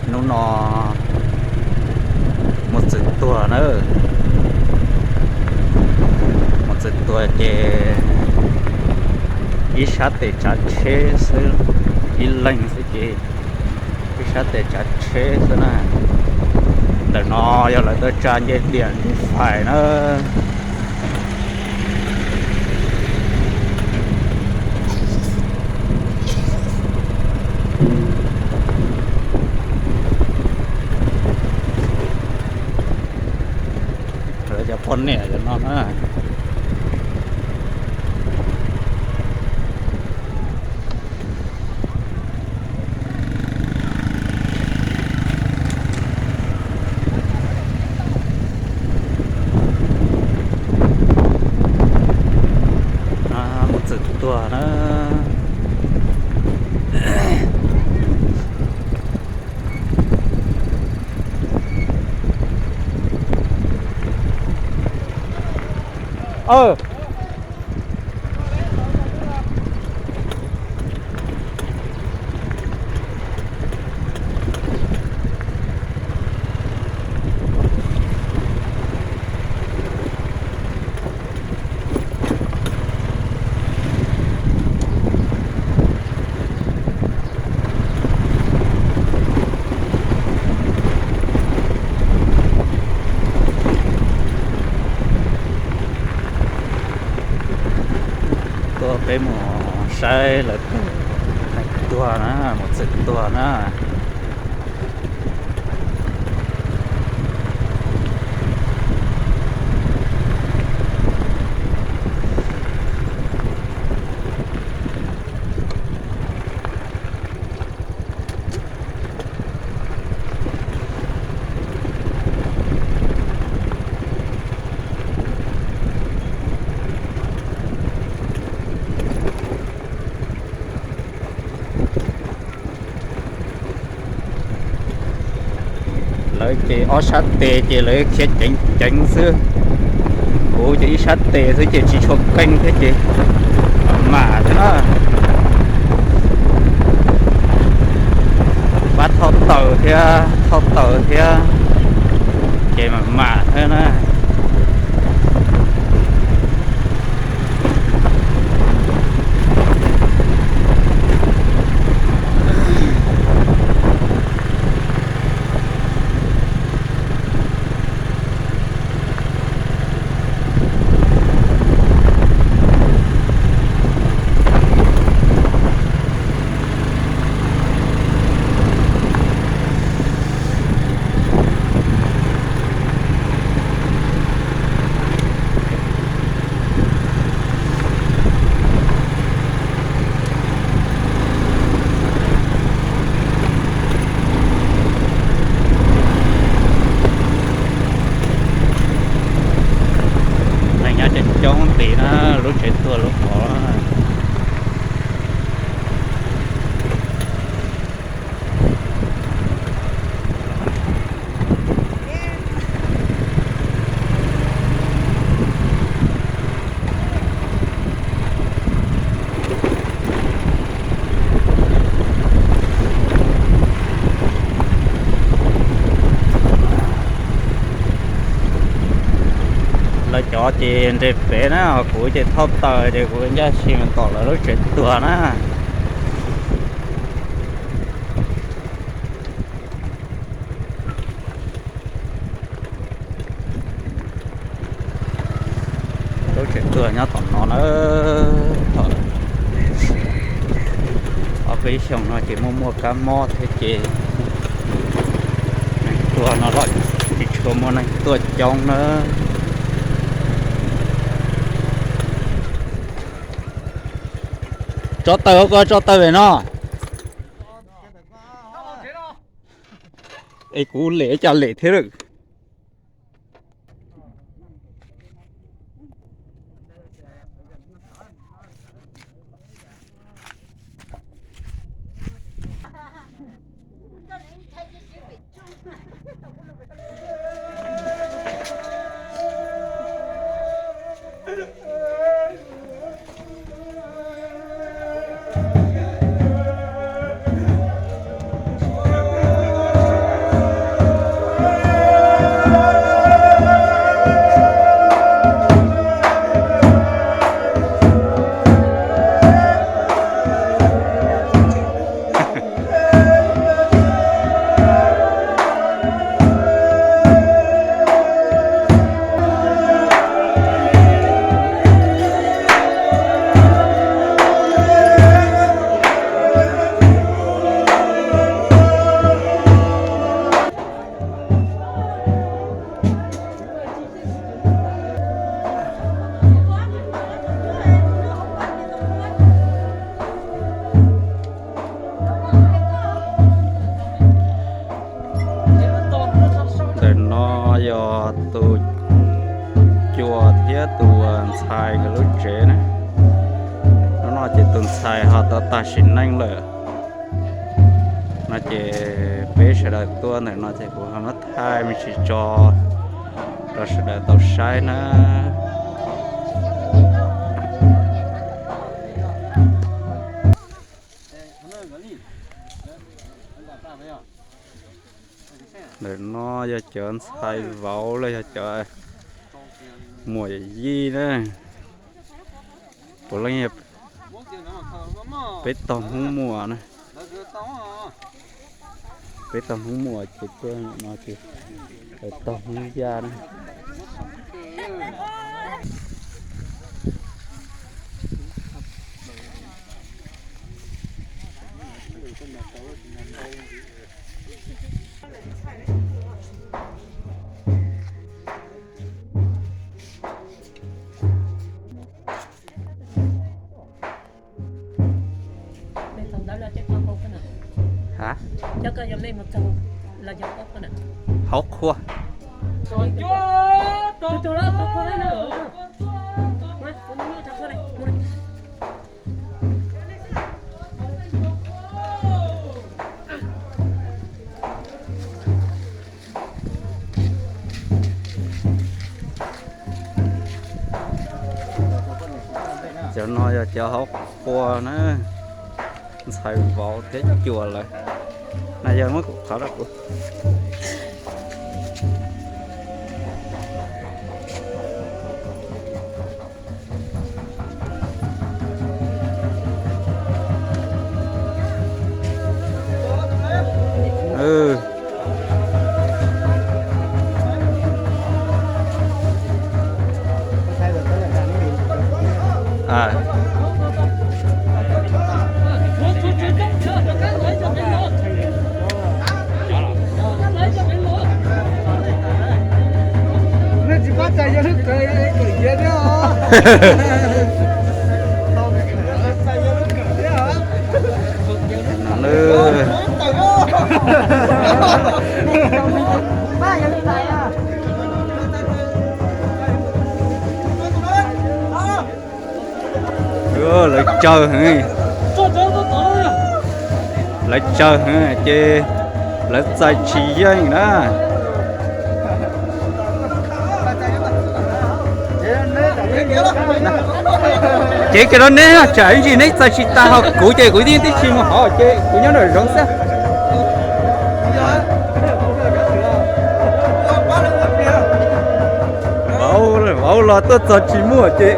Hnub no mus txwm tuag na, mus txwm tuag ces ib sab tes tsav tsheb xwb, ib leeg xwb ces ib sab tes tsav tsheb xwb na. Ntawm no yog lawv tuaj tsa ncej diam ncej fais na. Lawv cov poj niam cov no na. Mus txwm tuag na. Tuaj peb mus saib lawv neeg tuag na, mus txwm tuag na. Lawv ces ob sab tes ces lawv khiav ceev ceev xwb. Kuv ces ib sab tes xwb ces tsis tshua qeej thiab ces mam mam thiab na. Pab thauj taws thiab, thauj taws thiab ces mam mam thiab na. Neeg nyob coob coob tid na, lub tsev tuag lub qhov. Lawv cov ces nres pem na, ho kuv ces thauj taws ces kuv ncaj si mus tom lawv lub tsev tuag na. Lub tsev tuag nyob tom no na. Ob peb xyoos no ces muaj muaj kab mob thiab ces neeg tuag no los tsis tshua muaj neeg tuaj coob na. Tso taws, koj tso taws pem no. Es kuv lem cas lem thiab lawm. Tus ntxhais ho tau tag sim neej lawm no ces peb sawv daws tuaj ntawm no ces kuv ho muab thaij me ntsis tso rau sawv daws tau saib na. Ntawm no yog cov ntxhais vauv los yog cov muam yij na. Puav leej yog peb tog Hmoob muam na. Peb tog Hmoob muam ces tuaj no ces tog Hmoob Yaj na. Hauv qhua. Cov no yog cov hauv qhua na, ntxhais vauv thiab cuas lawm. Na yog muab kuv qhov rau kuv. Nej tsis pab txais yawg lub kawm, kawm yiav thiab os. Lawv tsawg heev, lawv tsawg heev ces lawv txais tsis yeej na. Cev kiag rau neb, tsam ib ntsis neb txais tsis tas ho kuv ces kuv yeej tib tsis mus hauv ces kuv nyob nram zoov xwb. Vauv los tuaj txog tsis muaj ces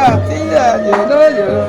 Txib yawg no yawg